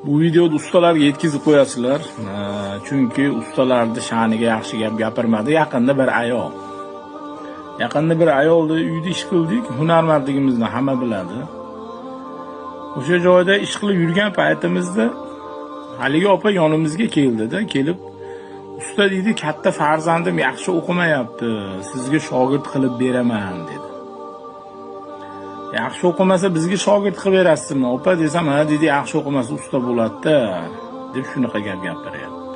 Bu videoda ustalarga yetkazib qo'yasizlar. Chunki ustalarni sha'niga yaxshi gap gapirmadi yaqinda bir ayol. Yaqinda bir ayolni uyda ish qildik, hunarmandligimizni hamma biladi. O'sha joyda ish qilib yurgan paytimizda haligi opa yonimizga keldida, kelib, "Usta, — deydi, — katta farzandim yaxshi o'qimayapti, sizga shogird qilib beraman", dedi. "Yaxshi o'qimasa, bizga shogird qilib berasizmi, opa?" desam, "Ha, — deydi, — yaxshi o'qimasa, usta bo'ladi-da", deb shunaqa gap gapiryapti.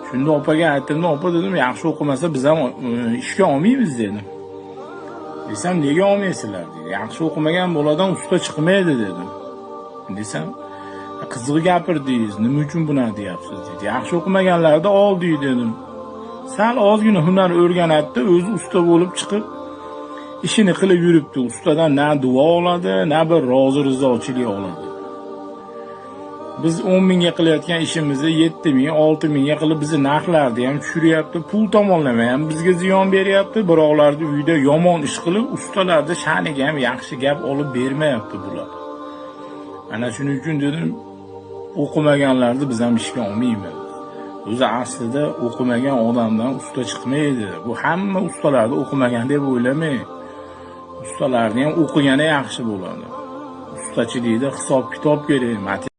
Shunda opaga aytdim, "Opa, — dedim, — yaxshi o'qimasa, biz ham ishga olmaymiz", dedim. Desam, "Nega olmaysizlar?" deydi. "Yaxshi o'qimagan boladan usta chiqmaydi", dedim. Desam, "Qiziq gapirdingiz, nima uchun bunaqa deyapsiz?" deydi. "Yaxshi o'qimaganlarni oldik", dedim. Sal ozgina hunar o'rganadida, o'zi usta bo'lib chiqib, ishini qilib yuribdi. Ustadan na duo oladi, na bir rozi rizochilik oladi. Biz 10 mingga qilayotgan ishimizni 7 ming, 6 mingga qilib, bizni narxlarni ham tushiryapti, pul tomonlama ham bizga ziyon beryapti. Birovlarni uyida yomon ish qilib, ustalarni sha'niga ham yaxshi gap olib bermayapti bular. Ana shuning uchun, dedim, o'qimaganlarni biz ham ishga olmaymiz. O'zi aslida o'qimagan odamdan usta chiqmaydi. Bu hamma ustalarni o'qimagan deb o'ylamang. Ustalarni ham o'qigani yaxshi bo'ladi. Ustachilikda hisob kitob kerak.